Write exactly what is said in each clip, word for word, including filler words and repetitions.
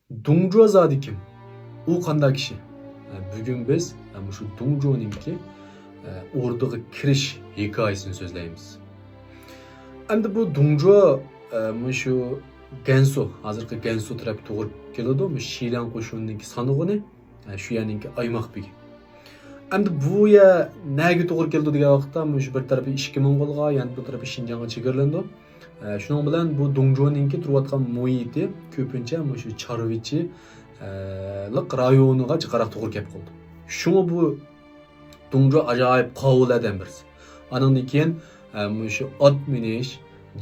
دۇڭجۇ زادى كىم؟ ئۇ قانداق كىشى؟ بۈگۈن بىز مۇشۇ دۇڭجۇنىڭكى ئوردىغا كىرىش ھېكايىسىنى سۆزلەيمىز. ئەمدى بۇ دۇڭجۇ مۇشۇ گەنسۇ، ھازىرقى گەنسۇ تەرەپكە توغرا كېلىدۇ. مۇشۇ شىلياڭ قوشۇنىنىڭكى سانىغۇنى، شۇ يەرنىڭكى ئايماق بېگى. ئەمدى بۇ يەر نەگە توغرا كېلىدۇ دېگەن ۋاقىتتا، مۇشۇ بىر تەرىپى ئىچكى موڭغۇلغا، يەنە بىر تەرىپى شىنجاڭغا چېگرىلىنىدۇ. ئە، شۇنىڭ بىلەن بۇ دۇڭجۇنىڭكى تۇرۇۋاتقان مۇھىتى كۆپىنچە مۇشۇ چارۋىچى، ئە، لىق رايونىغا جىقراق توغرا كەپ قالىدۇ. شۇڭا بۇ دۇڭجۇ ئاجايىپ قاۋۇلەردىن بىرسى. ئانىڭدىن كېيىن، ئە، مۇشۇ ئات مىنىش،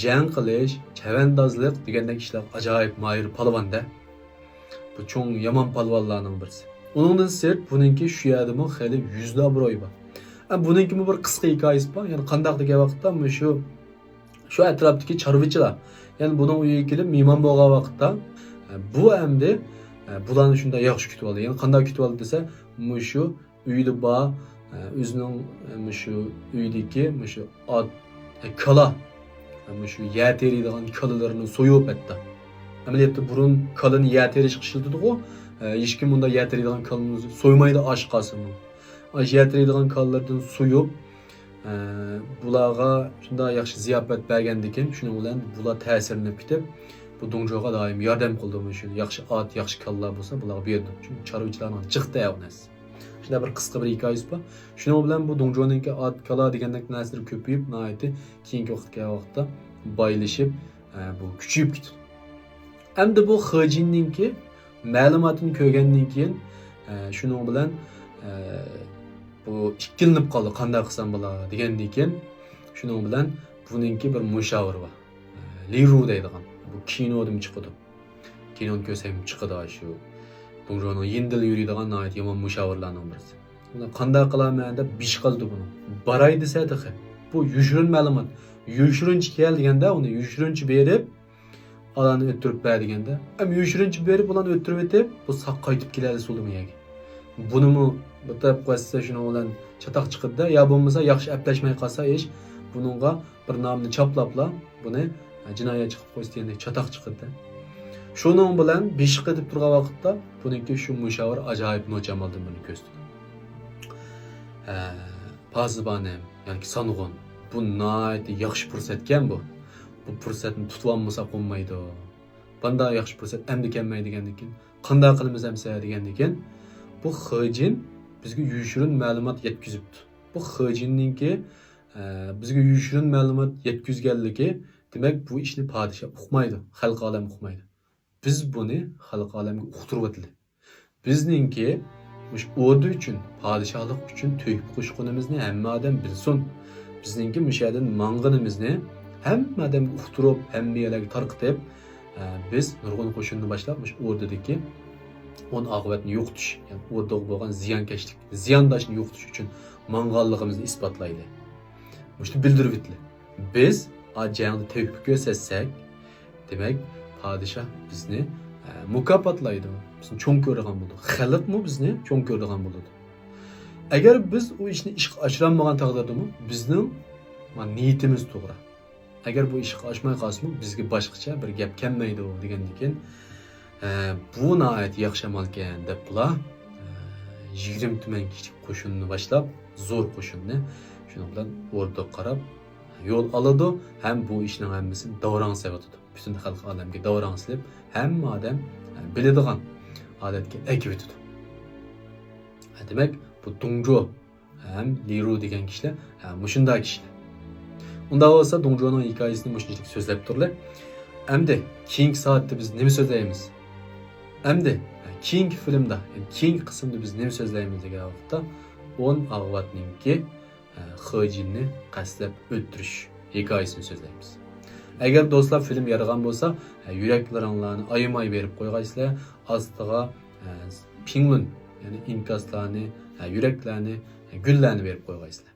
جەڭ قىلىش، چەۋەندازلىق دېگەندەك ئىشلارغا ئاجايىپ ماھىر پالۋان-دە. بۇ چوڭ يامان پالۋانلارنىڭ بىرسى. ئۇنىڭدىن سىرت، بۇنىڭكى شۇ يەردىمۇ خېلى يۈزلەپ ئابرۇيى بار. ئە، بۇنىڭكىمۇ بىر قىسقا ھېكايىسى بار. يەنى قانداق دېگەن ۋاقىتتا، مۇشۇ، شۇ ئەتراپتىكى چارۋىچىلار، يەنى بۇنىڭ ئۆيىگە كېلىپ مېھمان بولغان ۋاقىتتا، ئە، بۇ ئەمدى، ئە، بۇلارنى شۇنداق ياخشى كۈتۈۋالدى. يەنى قانداق كۈتۈۋالدى دېسە، مۇشۇ ئۆيدە بار، ئە، ئۆزىنىڭ، ئە، مۇشۇ ئۆيدىكى مۇشۇ ئات، ئە، كالا، ئە، مۇشۇ يەر تېرىيدىغان كالىلىرىنى سويۇپ ھەتتا. ئەمەلىيەتتە بۇرۇن كالىنى يەر تېرىشقا ئىشلىتىدىغۇ، ئە، ھېچكىم بۇنداق يەر تېرىيدىغان كالىنى سويمايدۇ ئاش قالسىمۇ. ئاشۇ يەر تېرىيدىغان كالىلىرىدىن سويۇپ، ئە، بۇلارغا شۇنداق ياخشى زىياپەت بەرگەندىكىن، شۇنىڭ بىلەن بۇلار تەسىرلىنىپ كېتىپ، بۇ دۇڭجۇغا دائىم ياردەم قىلىدۇ. مۇشۇ ياخشى ئات، ياخشى كالىلار بولسا، بۇلارغا بېرىدۇ. چۈنكى چارۋىچىلارنىڭ جىق دەۋنەسى. شۇنداق بىر قىسقا بىر ھېكايىسى بار. شۇنىڭ بىلەن بۇ دۇڭجۇنىڭكى ئات، كالا دېگەندەك نەرسىلىرى كۆپىيىپ، ناھايىتى كېيىنكى ۋاقىت كەلگەن ۋاقىتتا بايلىشىپ، ئە، بۇ كۈچىيىپ كېتىدۇ. ئەمدى بۇ خېجىننىڭكى مەلۇماتىنى كۆرگەندىن كېيىن، ئە، شۇنىڭ بىلەن، ئە، بۇ ئىككىلىنىپ قالدى، قانداق قىلسام بولا دېگەندىن كېيىن، شۇنىڭ بىلەن بۇنىڭكى بىر مۇشاۋىرى بار. ئە، لىرۇ دەيدىغان. بۇ كىنودىمۇ چىقىدۇ. كىنونى كۆرسەكمۇ چىقىدۇ شۇ دۇڭجۇنىڭ يېنىدىلا يۈرىدىغان ناھايىتى يامان مۇشاۋىرلارنىڭ بىرسى. بۇنى قانداق قىلارمەن دەپ بېشى قالىدۇ بۇنىڭ. باراي دېسە تېخى. بۇ يوشۇرۇن مەلۇمات. يوشۇرۇنچە كەل دېگەندە ئۇنى يوشۇرۇنچە بېرىپ، ئالانى ئۆتتۈرۈپ بەر دېگەندە، ئەم يوشۇرۇنچە بېرىپ ئۇلارنى ئۆتتۈرۈۋېتىپ، بۇ ساق قايتىپ كېلەلىسە بولدىمۇ يەرگە. بۇنىمۇ بىر تەرەپ قويسا شۇنىڭ بىلەن چاتاق چىقىدىدە، يا بولمىسا ياخشى ئەپلەشمەي قالسا ئىش، بۇنىڭغا بىر نامنى چاپلاپلا بۇنى، ھە، جىنايەتچى قىلىپ قويسا دېگەندەك چاتاق چىقىدىدە. شۇنىڭ بىلەن بېشى قېتىپ تۇرغان ۋاقىتتا بۇنىڭكى شۇ مۇشاۋىر ئاجايىپ نوچى ئامالدىن بىرنى كۆرسىتىدۇ. ھە، پاسىبانىم، ياكى سانغۇن، بۇ ناھايىتى ياخشى پۇرسەتكەن بۇ. بۇ پۇرسەتنى تۇتۇۋالمىساق بولمايدۇ. بۇنداق ياخشى پۇرسەت ئەمدى كەلمەيدىكەندىكىن، قانداق قىلىمىز ئەمسە دېگەندىكىن، بۇ خېجىن بىزگە يوشۇرۇن مەلۇمات يەتكۈزۈپتۇ. بۇ خېجىننىڭكى، ئە، بىزگە يوشۇرۇن مەلۇمات يەتكۈزگەنلىكى، دېمەك، بۇ ئىشنى پادىشاھ ئۇقمايدۇ، خەلقىي ئالەم ئۇقمايدۇ. بىز بۇنى خەلقىي ئالەمگە ئۇقتۇرۇۋېتىلى. بىزنىڭكى مۇشۇ ئوردا ئۈچۈن، پادىشاھلىق ئۈچۈن تۆھپە قوشقىنىمىزنى ھەممە ئادەم بىلسۇن. بىزنىڭكى مۇشۇ يەردىن ماڭغىنىمىزنى ھەممە ئادەمگە ئۇقتۇرۇپ، ھەممە يەرلەرگە تارقىتىپ، ئە، بىز نۇرغۇن قوشۇننى باشلاپ، مۇشۇ ئوردىدىكى ئون ئاقىۋەتنى يوقىتىش، يەنى ئوردىغا بولغان زىيانكەشلىك، زىيانداشنى يوقىتىش ئۈچۈن ماڭغانلىقىمىزنى ئىسپاتلايلى. مۇشۇنى بىلدۈرۈۋېتىلى. بىز ئا جەڭدە تۆھپە كۆرسەتسەك، دېمەك، پادىشاھ بىزنى، ئە، مۇكاپاتلايدۇ، بىزنى چوڭ كۆرىدىغان بولىدۇ. خەلقمۇ بىزنى چوڭ كۆرىدىغان بولىدۇ. ئەگەر بىز ئۇ ئىشنى ئىشقا ئاشۇرالمىغان تەقدىردىمۇ، بىزنىڭ، ما، نىيىتىمىز توغرا. ئەگەر بۇ ئىشقا ئاشماي قالسىمۇ، بىزگە باشقىچە بىر گەپ كەلمەيدۇ، دېگەندىكىن، ئە، بۇ ناھايىتى ياخشى ئامالكەن، دەپلا، ئە، يىگىرمە تۈمەن كىشىلىك قوشۇننى باشلاپ، زور قوشۇننى، شۇنىڭ بىلەن ئوردىغا قاراپ يول ئالىدۇ ھەم بۇ ئىشنىڭ ھەممىسىنى داۋراڭ سېلىۋېتىدۇ. پۈتۈن خەلقىي ئالەمگە داۋراڭ سېلىپ، ھەممە ئادەم، ئە، بىلىدىغان ھالەتكە ئەكىۋېتىدۇ. ھە، دېمەك، بۇ دۇڭجۇ ھەم لىرۇ دېگەن كىشىلەر، ھە، مۇشۇنداق كىشىلەر. ئۇنداق بولسا، دۇڭجۇنىڭ ھېكايىسىنى مۇشۇنچىلىك سۆزلەپ تۇرلى. ئەمدى كېيىنكى سائەتتە بىز نېمە سۆزلەيمىز؟ ئەمدى، ھە، كېيىنكى فىلىمدا، يەنى كېيىنكى قىسىمدا بىز نېمە سۆزلەيمىز دېگەن ۋاقىتتا، ئون ئاغۋاتنىڭكى، ھە، خېجىننى قەستلەپ ئۆلتۈرۈش ھېكايىسىنى سۆزلەيمىز. ئەگەر دوستلار فىلىم يارىغان بولسا، ھە، يۈرەكلىرىڭلارنى ئايىماي بېرىپ قويغايسىلەر، ئاستىغا، ھە، پىڭلۇن، يەنى ئىنكاسلارنى، ھە، يۈرەكلەرنى، ھە، گۈللەرنى بېرىپ قويغايسىلەر.